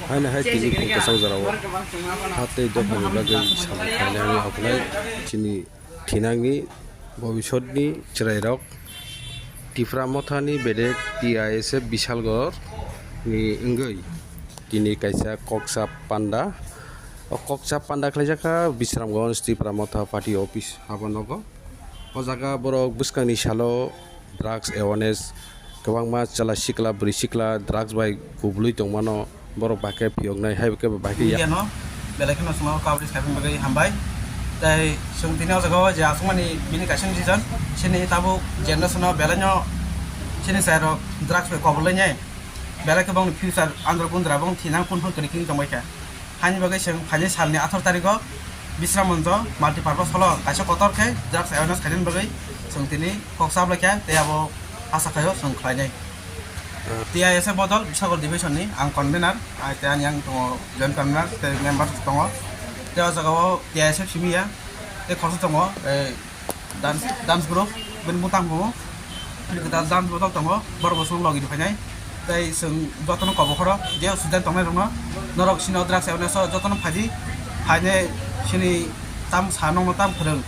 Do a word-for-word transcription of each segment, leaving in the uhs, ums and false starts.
Haino hai tini phung kwchang jorao ha tei dophani bagwi samung khainani obolai chini thinangni bobisotni chwrairok Tipra Mothani bedek T I S F Bishalgor ni wngwi tini kaisa koksa panda. O koksa panda khlaijak kha Bisramganj Tipra Motha Party Office habo nogo. O jaga borok bwskangni salo drugs awareness kwbangma chwla sikla bwrwi sikla drugs bai kubului tongmano borok bahai khe phiyoknai hai khe bahai khe ya. Media no belai kheno chwngno coverage khaibani bagwi hambai. Tei chwng tini o jaga o je aswkmani bini kaisa decision, chini tabuk generation o belai no chini chwrai rok drugs bai kobol lainai. Belai khe bongni future andro gundra bong thinang kun phang kwrwi khe tongbai kha. Haini bagwi chwng phainai salni atharo tarikho Bisramganj Multipurpose Hall o kaisa kotor khe drugs awareness khainani bagwi chwng tini kok chablai kha tei abo asa khaio chwng khlainai. T I S F bodol Bishalgarh division ni ang convener, ai tei ani yang tongo joint convener tei member tongo. Tei o jaga o T I S F simi ya tei khoroksa tongo, eh, dance, dance group, bini butang bo, bini kwtal dance bodol tongo, borok bo chwng logi rw phainai. Tei chwng jotono kobo khoro, je student tongnai rokno, norok sino drugs awareness o jotono phaidi, phainai sini tam sa nokno tam phwrwng,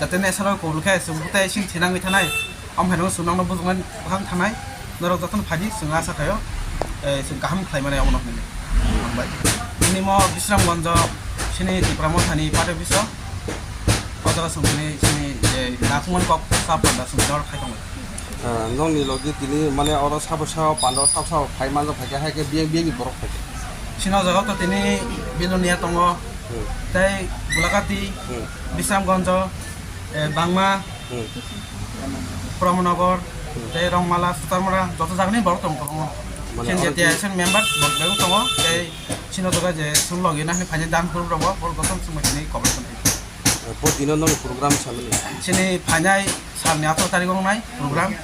jate nesaro kubul khe chwng tei sini thinangwi thanai. Omo hai no chwng nokno bujuknani bwkhang thanai, norok jotono phaidi chwng asa khaio, eh, chwng kaham khlai mani omono hinwi. Hambai. Nini mo Bisramganj sini Tipra Mothani party office o, o jaga chwng tini sini je nathumani kok sa panda chwng norok khai tongo. Ah, nokni logi tini mane oro sabo sao panda o sabo sao phai manjak phaikha, hai khe biyang biyang ni borok phaikha. Sini o jaga o to tini Bilonia tongo, Hmm. tei Bulakati, Hmm. Bisramganj, eh, Bangma, Hmm. Pramanagar, Hmm. tei Rongmala, Sutarmara, joto jagani borok tong tongo. Mane Sini oro T I S F member borok bebak tongo, tei sino jaga je chwng logi nahni phainai dance group rok bo, borok joto chwng bai tini kobor tong. Bo dino nokni program samani. Sini phainai salni atharo tarikh wngnai program,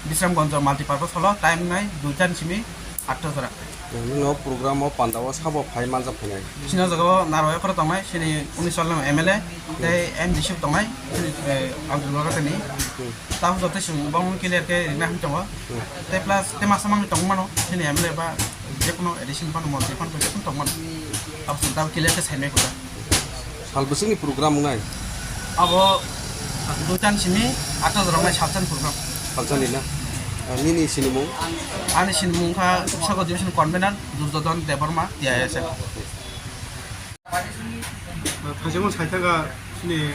Bisramganj Multipurpose Hall o, time wngnai duita ni simi atta jora. Nini o program o panda o sabo phai manjak phainai. Sini o jaga o narwai phoro tongnai, sini unis M L A tei M D C tongnai, sini, eh, Abdul Baga tei ni. Hmm. Tamo joto chwng bong clear khe rina hin tongo. Hmm. Tei plus tei masa mangni tongmano, sini M L A ba jekono addition phano montri phano jekono tongmano. Abo chwng tamo clear khe saimai kota. Sal bwswkni program wngnai? Abo duitan simi atta joroknai salsan program. Salsani na? Ah, nini sinimung? Ani sinimung kha Bishalgarh Division Convener Duryodhan Debbarma, T I S F. Phaisamo saithaga sini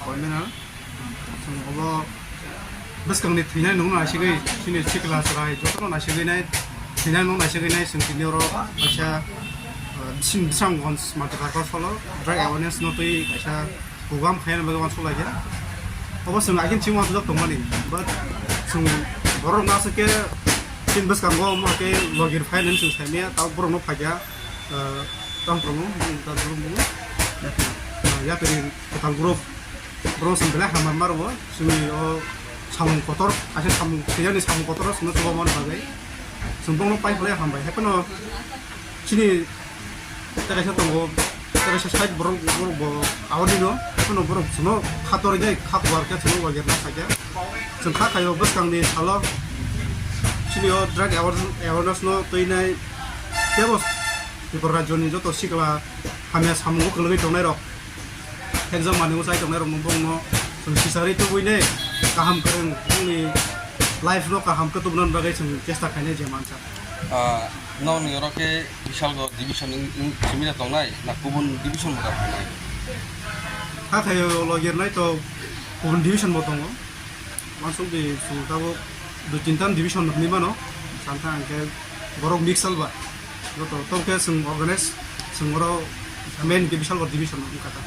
Convener. Chwng obo bwskangni thwinai nungno naisigwi, chini sikla chwrai jotono naisigwi nai, thwinai nung naisigwi nai, chwng tini oro kaisa, uh, chini Bisramganj Multipurpose Hall o drug awareness no twi kaisa program khaina bagwi uansuk laikha. Obo chwng agini chini uansukjak tongmani, but chwng borok no aswk khe chini bwskango omo khe logi rw phai nani chwng saimanya, tabuk borok no phaikha, uh, tamo tamo, uh, yapri kwtal group. Borok chwng belai hambai ma rwo, chwngni o samung kotor, kaisa samung, tiyani samung kotor o chwngno chuba mani bagwi. Chwng bongno pai phlai hambai. Haiphano chini tei kaisa tongo, tei kaisa side borok, borok bo aboni no, haiphano borok chwngno kha torwi nai, kha kuar khe chwngno waigerna khaikhe. Chwng kha khaio bwskangni salo chini o drug aware-, awareness no twi nai, tebo Tripura rajyoni joto sikla hamya samungo kwlwgwi tongnai rok. Exam mani o chai tongnai rok no bongno chwng sisari tubui ne kaham kwrwng bongni life no kaham khe tubuna bagwi chwng chesta khainai je mansa. Ah, nokni oro khe Bishalgarh division wng, wng, simi da tongnai na kubun division bo da tongnai? Hakhe o logi rwnai to kubun division bo tongo. Uansuk di chwng tabuk dui tinta division hinwi mano. Santa hwnkhe borok mix salba. Joto tongkhe chwng organize, chwng oro main khe Bishalgarh division wngkha ta.